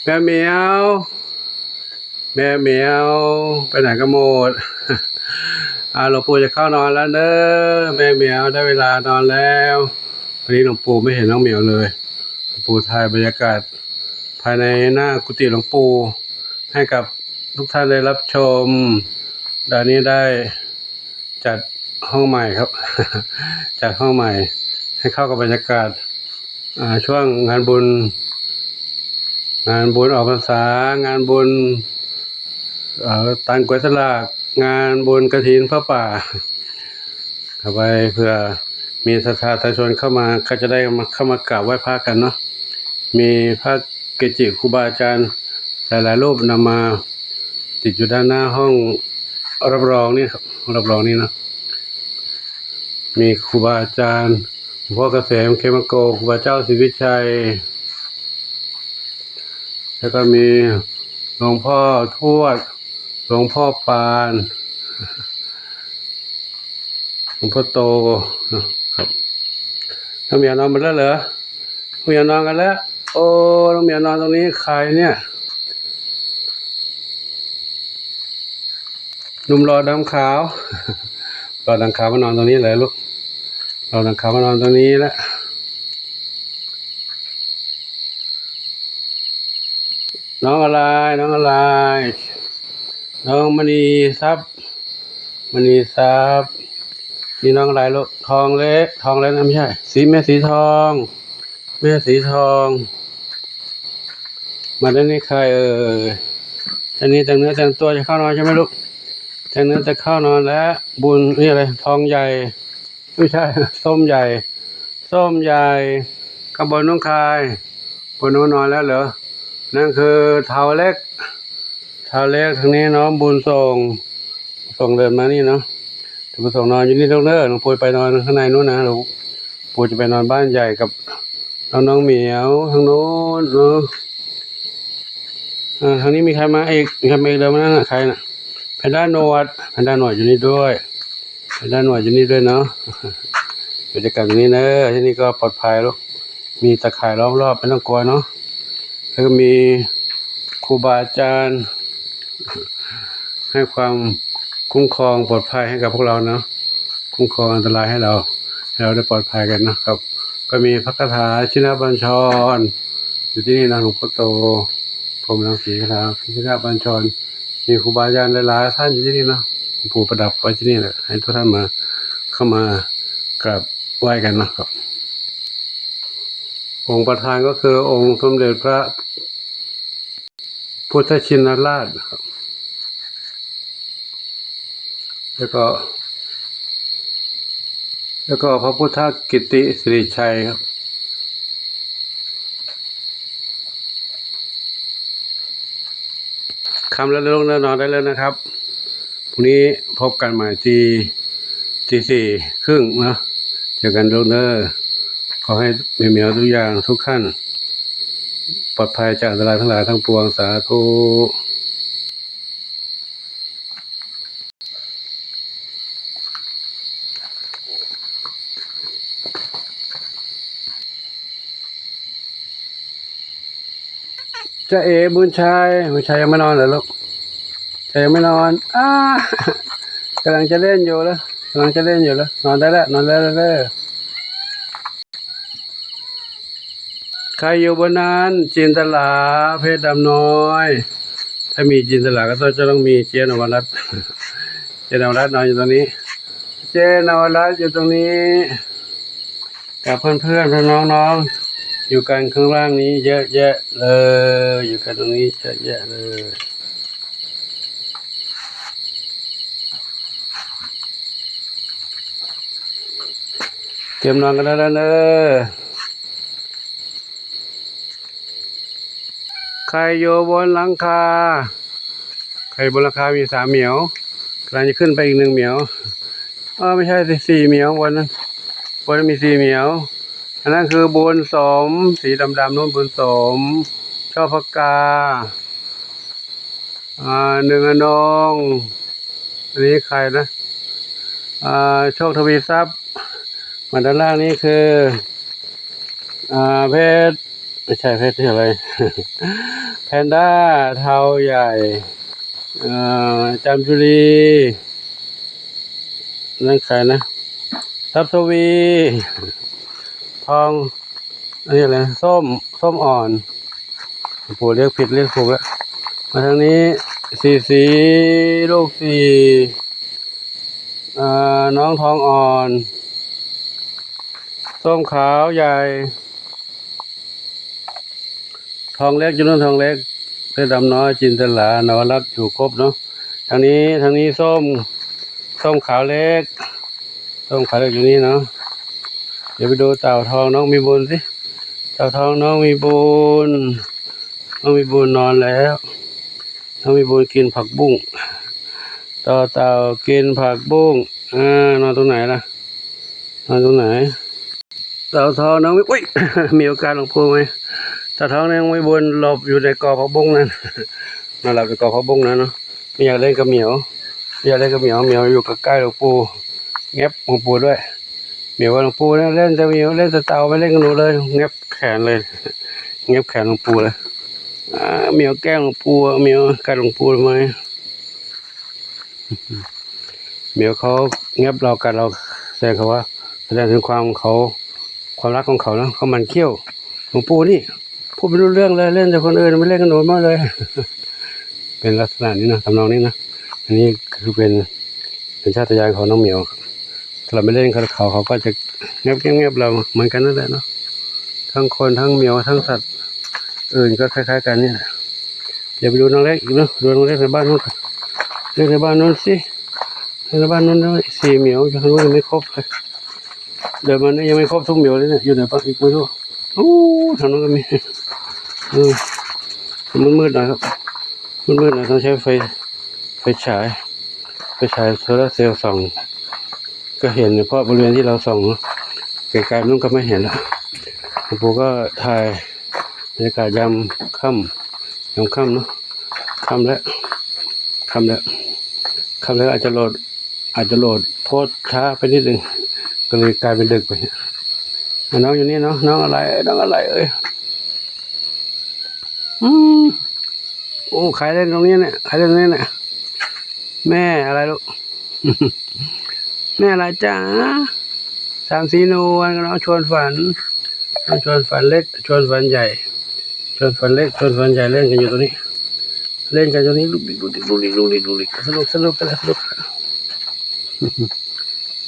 ແມ່ໝຽວ ແມ່ໝຽວ ໄປໄຫນກັນໝົດ? ອາ ຫຼວງປູ່ຈະເຂົ້ານອນແລ້ວເດີ ແມ່ໝຽວ ໄດ້ເວລານອນແລ້ວ. ວັນນີ້ຫຼວງປູ່ໄມ່ເຫັນນ້ອງໝຽວເລີຍ. ຫຼວງປູ່ຖ່າຍບັນຍາກາດພາຍໃນໜ້າກຸຕິຫຼວງປູ່ໃຫ້ກັບທຸກທ່ານໄດ້ຮັບຊົມ. ດາວນີ້ໄດ້ ຈັດຫ້ອງໃໝ່ຄັບ ຈັດຫ້ອງໃໝ່ໃຫ້ເຂົ້າກັບບັນຍາກາດ ອາ ຊ່ວງງານບຸນ ງານບຸນອອກພັນສາ ງານບຸນ ເອີ ຕານກວຍສະຫຼາກ ງານບຸນກະຖິນຜ້າປ່າ ເຂົ້າໄປ ເພື່ອມີສັດທາສາທຸຊົນເຂົ້າມາ ກໍຈະໄດ້ມາ ເຂົ້າມາກາບໄຫວ້ພະກັນເນາະ. ມີພະເກຈິຄູບາອາຈານຫຼາຍໆຮູບນຳມາຕິດຢູ່ດ້ານໜ້າຫ້ອງຮັບຮອງນີ້ຄັບ ຫ້ອງຮັບຮອງນີ້ເນາະ. ມີຄູບາອາຈານ ຫຼວງພໍ່ກະເສມ ເຂມະໂກ ຄູບາເຈົ້າສີວິໄຊ ແລ້ວກໍມີຫຼວງພໍ່ທວດ ຫຼວງພໍ່ປານ ຫຼວງພໍ່ໂຕເນາະ. ນ້ອງໝຽວນອນໝົດແລ້ວເຫຼືອ? ນ້ອງໝຽວນອນກັນແລ້ວ. ໂອ້ ນ້ອງໝຽວນອນຕົງນີ້ ໃຄເນຍ? ໜຸ່ມຫຼໍ່ດຳຂາວ ຫຼໍ່ດຳຂາວມານອນຕົງນີ້ແຫຼະລູກ ຫຼໍ່ດຳຂາວມານອນຕົງນີ້ແຫຼະ. ນ້ອງອາລາຍ ນ້ອງອາລາຍ ນ້ອງມະນີຊັບ ມະນີຊັບ. ນີ້ນ້ອງອາລາຍລູກ ທອງເລ ທອງເລນະ ໄມ່ໃຊ່ ສີ ແມ່ສີທອງ ແມ່ສີທອງ. ມາເດີນີ້ ໃຄເອີຍ. ອັນນີ້ແຕ່ງເນື້ອແຕ່ງຕົວຈະເຂົ້ານອນໃຊ່ໄໝລູກ? ແຕ່ງເນື້ອຈະເຂົ້ານອນແລ້ວ. ບຸນ ນີ້ອະໄລ? ທອງໃຫຍ່ ບໍ່ໃຊ່ ສົ້ມໃຫຍ່ ສົ້ມໃຫຍ່ກັບບົນໜອງຄາຍ. ບົນໜອງນອນແລ້ວເຫຼືອ? ນັ້ນຄືທ້າວເລັກ ທ້າວເລັກ. ທາງນີ້ນ້ອງບຸນສົ່ງ ສົ່ງເດີນມານີ້ເນາະ. ບຸນສົ່ງນອນຢູ່ນີ້ລູກເດີ ນ້ອງປູ່ໄປນອນຂ້າງໃນນູ້ນນະລູກ. ປູ່ຈະໄປນອນບ້ານໃຫຍ່ກັບ ນ້ອງ ນ້ອງໝຽວທາງໂນ້ນເນາະ. ເອີ ທາງນີ້ມີໃຄມາອີກ ມີໃຄມາອີກເດີ ມານັ້ນນະ ໃຄນະ ແພນດ້າໜວດ ແພນດ້າໜວດຢູ່ນີ້ດ້ວຍ ແພນດ້າໜວດຢູ່ນີ້ດ້ວຍເນາະ. ກິດຈະກຳຢູ່ນີ້ເດີ ທີ່ນີ້ກໍປອດໄພລູກ ມີຕາຂ່າຍລ້ອມຮອບ ບໍ່ຕ້ອງກົວເນາະ. ແລ້ວກໍມີຄູບາອາຈານ ໃຫ້ຄວາມຄຸ້ມຄອງປອດໄພໃຫ້ກັບພວກເຮົາເນາະ ຄຸ້ມຄອງອັນຕະລາຍໃຫ້ເຮົາ ໃຫ້ເຮົາໄດ້ປອດໄພກັນເນາະຄັບ. ກໍມີພະຄາຖາຊິນນະບັນຊອນຢູ່ທີ່ນີ້ນະ ຫຼວງພໍ່ໂຕ ພົມລັງສີຄາຖາຊິນນະບັນຊອນ ມີຄູບາອາຈານຫຼາຍໆທ່ານຢູ່ທີ່ນີ້ເນາະ ຜູ້ປະດັບໄວ້ທີ່ນີ້ແຫຼະ ໃຫ້ທຸກທ່ານມາ ເຂົ້າມາກາບໄຫວ້ກັນເນາະຄັບ. ອົງປະທານກໍຄືອົງສົມເດັດພະ ພຸດທະຊິນນະລາດ ແລ້ວກໍ ແລ້ວກໍພະພຸດທະກິດຕິສິລິໄຊຄັບ. ຄ່ຳແລ້ວ ລົງນອນໄດ້ແລ້ວນະຄັບ. ພລຸ່ງນີ້ພົບກັນໃໝ່ທີ່ ຕີສີ່ເຄິ່ງເນາະ ເຈີກັນລູກເດີ. ຂໍໃຫ້ແມ່ໝຽວທຸກຢ່າງທຸກທ່ານ ປອດໄພຈາກອັນຕະລາຍທັງຫຼາຍທັງປວງ ສາທຸ. ຈາເອ ບຸນໄຊ ບຸນໄຊຍັງໄມ່ນອນເຫຼືອລູກ? ຈາເອ ຍັງໄມ່ນອນ? ອ້າ ກຳລັງຈະເຫຼັ້ນຢູ່ເລີ ກຳລັງຈະເຫຼັ້ນຢູ່ເລີ. ນອນໄດ້ແລ້ວ ນອນໄດ້ແລ້ວເດີ. ໃຄຢູ່ບໍ່ນັ້ນ ຈິນຕະລາ ເພດດຳນ້ອຍ. ຖ້າມີຈິນຕະລາກໍຕ້ອງ ຈະຕ້ອງມີເຈ້ນະວະລັດ. ເຈ້ນະວະລັດນອນຢູ່ຕົງນີ້ ເຈ້ນະວະລັດຢູ່ຕົງນີ້ ກັບເພື່ອນໆ ນ້ອງໆ ຢູ່ກັນຂ້າງລ່າງນີ້ເຍາະແຍະເລີຍ ຢູ່ກັນຕົງນີ້ເຍາະແຍະເລີຍ. ຕຽມນອນກັນໄດ້ແລ້ວເດີ. ໄຄຢູ່ບົນຫຼັງຄາ ໄຄຢູ່ບົນຫຼັງຄາມີສາມໝຽວ ກຳລັງຈະຂຶ້ນໄປອີກໜຶ່ງໝຽວ. ເອີ ໄມ່ໃຊ່ ສີ່ໝຽວ ບົນນັ້ນ ບົນນັ້ນມີສີ່ໝຽວ. ອັນນັ້ນຄືບຸນສົມ ສີດຳໆ ນັ້ນບຸນສົມ ຊອບພະກາ ອ່າ ໜຶ່ງອະນົງ ອັນນີ້ໃຄນະ ອ່າ ໂຊກທະວີຊັບ. ມາດ້ານລ່າງນີ້ຄື ອ່າ ເພດ ໄມ່ໃຊ່ເພດ ຊື່ອະໄລ? ເພ ນດ້າ ເທົ້າໃຫຍ່ ເອີ ຈາມຈຸລີ ນັ້ນໃຄນະ ທັບທະວີ ທອງ ອັນນີ້ແຫຼະ ສົ້ມ ສົ້ມອ່ອນ ປູລຽກຜິດລຽກຖືກແລ້ວ ມາທາງນີ້ ສີສີ ລູກສີ່ ອ່າ ນ້ອງທອງອ່ອນ ສົ້ມຂາວໃຫຍ່ ທອງເລັກ ຢູ່ນັ້ນທອງເລັກ ເສືອດຳນ້ອຍ ຈິນຕະລາ ນະວະລັດ ຢູ່ຄົບເນາະ ທາງນີ້ ທາງນີ້ ສົ້ມ ສົ້ມຂາວເລັກ ສົ້ມຂາວເລັກຢູ່ນີ້ເນາະ ດຽວໄປດູເຕົ່າທອງນ້ອງມີບຸນຊິ ເຕົ່າທອງນ້ອງມີບຸນ ນ້ອງມີບຸນນອນແລ້ວ ນ້ອງມີບຸນກິນຜັກບຸ້ງ ຕໍ່ເຕົ່າກິນຜັກບຸ້ງ ອາ ນອນຕົງໄຫນລະ ນອນຕົງໄຫນ? ເຕົ່າທອງນ້ອງມີ ອຸ້ຍ ມີໂອກາດຫຼວງປູ່ໄໝ? ເຕົ່າທອງນ້ອງມີບຸນຫຼົບຢູ່ໃນກອຜັກບຸ້ງນັ້ນ ນອນຫຼັບໃນກອຜັກບຸ້ງນັ້ນເນາະ ບໍ່ຢາກເລ່ນກັບໝຽວ ບໍ່ຢາກເລ່ນກັບໝຽວ ໝຽວຢູ່ໃກ້ໆ ຫຼວງປູ່ ແງບ ຫຼວງປູ່ດ້ວຍ ໝຽວວ່າ ຫຼວງປູ່ນະ ເລ່ນແຕ່ໝຽວ ເລ່ນແຕ່ເຕົ່າ ໄປເລ່ນກັບໜູເລີຍ ແງບແຂນເລີຍ ແງບແຂນຫຼວງປູ່ເລີຍ ອາ ໝຽວແກ້ງຫຼວງປູ່ ໝຽວກັດຫຼວງປູ່ທຳໄມ? ໝຽວເຂົາແງບເຮົາກັດເຮົາ ສະແດງເຂົາວ່າ ສະແດງເຖິງຄວາມເຂົາ ຄວາມລັກຂອງເຂົາເນາະ ເຂົາໝັ່ນຂ້ຽວ ຫຼວງປູ່ນີ້ ພູດໄປຮູ້ເລື່ອງເລີຍ ເລ່ນແຕ່ຄົນອື່ນ ໄປເລ່ນກັບໜູມາເລີຍ ເປັນລັກສະນະນີ້ນະ ທຳນອງນີ້ນະ ອັນນີ້ຄືເປັນ ເປັນສັນຊາດຕະຍານຂອງນ້ອງໝຽວ ຖ້າເຮົາໄປເລ່ນກັບເຂົາ ເຂົາກໍຈະແງບໆ ເຮົາເໝືອນກັນນັ້ນແຫຼະເນາະ ທັງຄົນ ທັງໝຽວ ທັງສັດອື່ນກໍຄ້າຍໆ ກັນນີ້ແຫຼະ ດຽວໄປດູນ້ອງເລັກອີກເນາະ ດູນ້ອງເລັກໃນບ້ານໂນ້ນ ເລັກໃນບ້ານໂນ້ນຊິ ໃນບ້ານນັ້ນ ສີ່ໝຽວ ຢູ່ທາງໂນ້ນຍັງໄມ່ຄົບເລີຍ ເດີນມານີ້ຍັງໄມ່ຄົບທຸກໝຽວເລີຍເນຍ ຢູ່ໃນປ່າອີກບໍ່ຮູ້ ໂອ້ ທາງໂນ້ນກໍມີ ເອີ ມືດໆ ໜ້ອຍຄັບ ມືດໆ ໜ້ອຍ ຕ້ອງໃຊ້ໄຟ ໄຟສາຍ ໄຟສາຍໂຊລາເຊວສ່ອງ ກໍເຫັນເພາະບໍລິເວນທີ່ເຮົາສ່ອງເນາະ ໄກໆ ມັນກໍບໍ່ເຫັນລະ ຫຼວງປູ່ກໍຖ່າຍບັນຍາກາດຍາມຄ່ຳ ຍາມຄ່ຳເນາະ ຄ່ຳແລ້ວ ຄ່ຳແລ້ວ ຄ່ຳແລ້ວ ອາດຈະໂຫຼດ ອາດຈະໂຫຼດໂພສຊ້າໄປນິດໜຶ່ງ ກໍເລີຍກາຍເປັນດຶກໄປ ນ້ອງຢູ່ນີ້ເນາະ ນ້ອງອາໄລ ນ້ອງອາໄລເອີຍ ອືມ ໂອ້ ໃຄເຫຼັ້ນຕົງນີ້ແຫຼະ ໃຄເຫຼັ້ນຕົງນີ້ແຫຼະ ແມ່ອາໄລລູກ ແມ່ອາໄລຈ໋າ ສາມສີນວນ ນ້ອງຊວນຝັນ ນ້ອງຊວນຝັນເລັກ ຊວນຝັນໃຫຍ່ ຊວນຝັນເລັກ ຊວນຝັນໃຫຍ່ ເຫຼັ້ນກັນຢູ່ຕົງນີ້ ເຫຼັ້ນກັນຢູ່ນີ້ ລຸກດິກ ລຸກດິກ ລຸກດິກ ລຸກດິກ ສະໜຸກ ສະໜຸກ ສະໜຸກ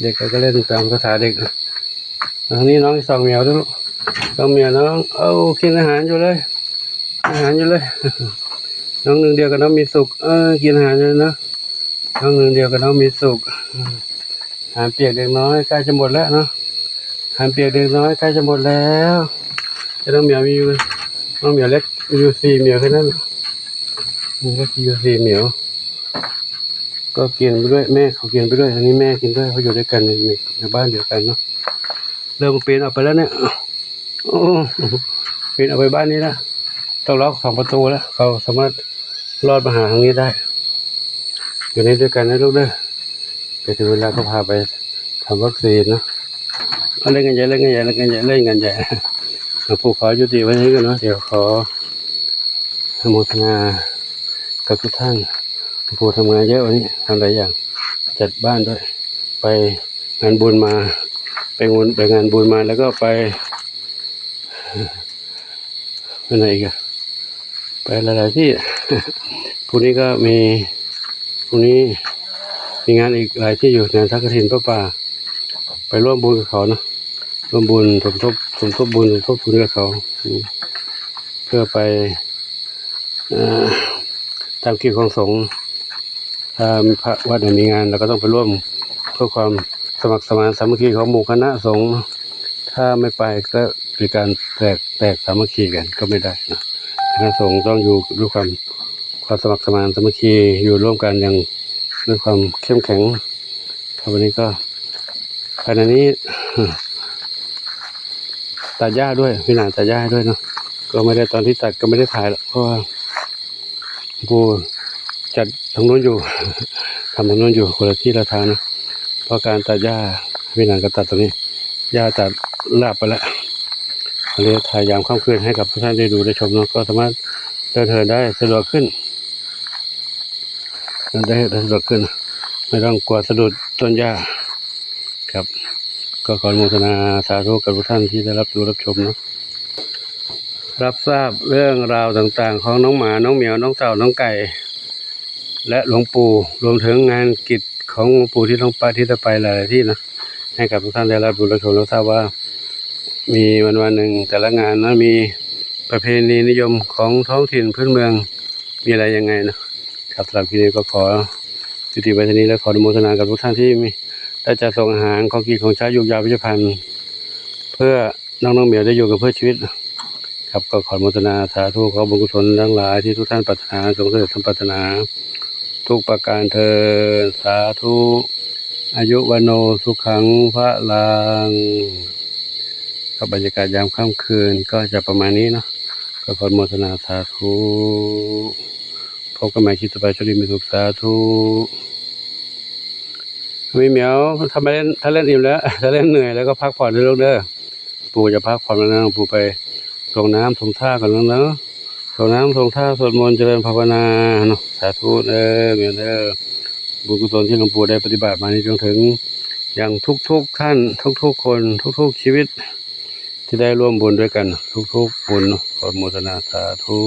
ເດັກກໍເຫຼັ້ນຕາມພາສາເດັກ ອັນນີ້ນ້ອງສອງໝຽວເດີລູກ ສອງໝຽວນ້ອງ ເອົາ ກິນອາຫານຢູ່ເລີຍ ອາຫານຢູ່ເລີຍ ນ້ອງໜຶ່ງດຽວກັບນ້ອງມີສຸກ ເອີ ກິນອາຫານຢູ່ເນາະ ນ້ອງໜຶ່ງດຽວກັບນ້ອງມີສຸກ ອາຫານປຽກເດັກນ້ອຍໃກ້ຈະໝົດແລ້ວເນາະ ອາຫານປຽກເດັກນ້ອຍໃກ້ຈະໝົດແລ້ວ ແຕ່ນ້ອງໝຽວມີຢູ່ ນ້ອງໝຽວເລັກຢູ່ສີ່ໝຽວແຄ່ນັ້ນ ເລັກຢູ່ສີ່ໝຽວ ກໍກິນໄປດ້ວຍ ແມ່ເຂົາກິນໄປດ້ວຍ ອັນນີ້ແມ່ກິນດ້ວຍ ເພາະຢູ່ດ້ວຍກັນ ໃນ ໃນບ້ານດຽວກັນເນາະ ເລີ່ມປີນອອກໄປແລ້ວເນຍ ໂອ້ ປີນອອກໄປບ້ານນີ້ລະ ຕ້ອງລັອກສອງປະຕູລະ ເຂົາສາມາດລອດມາຫາທາງນີ້ໄດ້ ຢູ່ໃນດ້ວຍກັນນະລູກເດີ ໄປເຖິງເວລາກໍພາໄປທຳວັກຊີນເນາະ ເອົາ ເຫຼັ້ນກັນໃຫຍ່ ເຫຼັ້ນກັນໃຫຍ່ ເຫຼັ້ນກັນໃຫຍ່ ເຫຼັ້ນກັນໃຫຍ່ ເອົາ ຜູ້ຂໍຢຸດຕິໄວ້ເທົ່ານີ້ກ່ອນເນາະ ດຽວຂໍ ອະໂມທະນາກັບທຸກທ່ານ ຜູ້ທຳງານເຍອະ ວັນນີ້ທຳຫຼາຍຢ່າງ ຈັດບ້ານດ້ວຍ ໄປງານບຸນມາ ໄປງານ ໄປງານບຸນມາ ແລ້ວກໍໄປ ໄປໄຫນອີກອະ ໄປຫຼາຍໆທີ່ ພວກນີ້ກໍມີ ພວກນີ້ມີງານອີກຫຼາຍທີ່ຢູ່ ງານທອດກະຖິນຜ້າປ່າ ໄປຮ່ວມບຸນກັບເຂົາເນາະ ຮ່ວມບຸນ ສົມທົບ ສົມທົບບຸນ ສົມທົບທຶນກັບເຂົາ ອືມ ເພື່ອໄປ ເອີ ຕາມກິດຂອງສົງ ຖ້າພະວັດໃດມີງານ ເຮົາກໍຕ້ອງໄປຮ່ວມ ເພື່ອຄວາມສະໝັກສະໝານສາມັກຄີຂອງໝູ່ຄະນະສົງເນາະ ຖ້າໄມ່ໄປກໍເປັນການແຕກ ແຕກສາມັກຄີກັນກໍໄມ່ໄດ້ເນາະ ຄະນະສົງຕ້ອງຢູ່ດ້ວຍຄວາມ ຄວາມສະໝັກສະໝານສາມັກຄີ ຢູ່ຮ່ວມກັນຢ່າງ ດ້ວຍຄວາມເຂັ້ມແຂງ ແລ້ວວັນນີ້ກໍ ພາຍໃນນີ້ ຕັດຫຍ້າດ້ວຍ ມີໜາງຕັດຫຍ້າໃຫ້ດ້ວຍເນາະ ກໍໄມ່ໄດ້ ຕອນທີ່ຕັດກໍໄມ່ໄດ້ຖ່າຍລະ ເພາະວ່າຜູ້ຈັດທາງໂນ້ນຢູ່ ທຳທາງໂນ້ນຢູ່ ຄົນລະທີ່ລະທາງເນາະ ເພາະການຕັດຫຍ້າ ມີໜາງກໍຕັດຕົງນີ້ ຫຍ້າຕັດລາບໄປລະ ກໍເລີຍຖ່າຍຍາມຄ່ຳຄືນໃຫ້ກັບທຸກທ່ານໄດ້ດູໄດ້ຊົມເນາະ ກໍສາມາດ เดินเหินได้สะดวกขึ้น เดินได้สะดวกขึ้น ไม่ต้องกลัวสะดุดต้นหญ้าครับ ก็ขออนุโมทนาสาธุกับทุกท่านที่ได้รับดูรับชมเนาะ รับทราบเรื่องราวต่างๆ ของน้องหมา น้องแมว น้องเต่า น้องไก่ และหลวงปู่ รวมถึงงานกิจของหลวงปู่ที่ต้องไป ที่จะไปหลายๆที่นะ ให้กับทุกท่านได้รับดูรับชม รับทราบว่ามีวันๆหนึ่งแต่ละงานนะ มีประเพณีนิยมของท้องถิ่นพื้นเมือง มีอะไรยังไงนะครับ สำหรับคลิปนี้ก็ขอยุติไว้เท่านี้ และขออนุโมทนากับทุกท่านที่มี ได้จัดส่งอาหารของกินของใช้ ยูกยา เวชภัณฑ์ เพื่อน้องๆแมวได้อยู่กันเพื่อชีวิต ครับ ก็ขออนุโมทนาสาธุ ขอบุญกุศลทั้งหลายที่ทุกท่านปรารถนา จงสำเร็จสมปรารถนาทุกประการเทอญ สาธุ อายุวัณโณ สุขัง พลัง ครับ บรรยากาศยามค่ำคืนก็จะประมาณนี้เนาะ ก็ขออนุโมทนาสาธุ พบกันใหม่คลิปต่อไป โชคดีมีสุข สาธุ มีเหมียว ถ้ามาเล่น ถ้าเล่นอิ่มแล้ว ถ้าเล่นเหนื่อยแล้วก็พักผ่อนเด้อลูกเด้อ ปู่จะพักผ่อนแล้วนะ ปู่ไปส่งน้ำส่งท่าก่อนแล้วเนาะ ส่งน้ำส่งท่า สวดมนต์เจริญภาวนาเนาะ สาธุเด้อ เหมียวเด้อ บุญกุศลที่หลวงปู่ได้ปฏิบัติมานี้จงถึงยังทุกๆท่าน ทุกๆคน ทุกๆชีวิต ที่ได้ร่วมบุญด้วยกัน ทุกๆบุญเนาะ ขออนุโมทนาสาธุ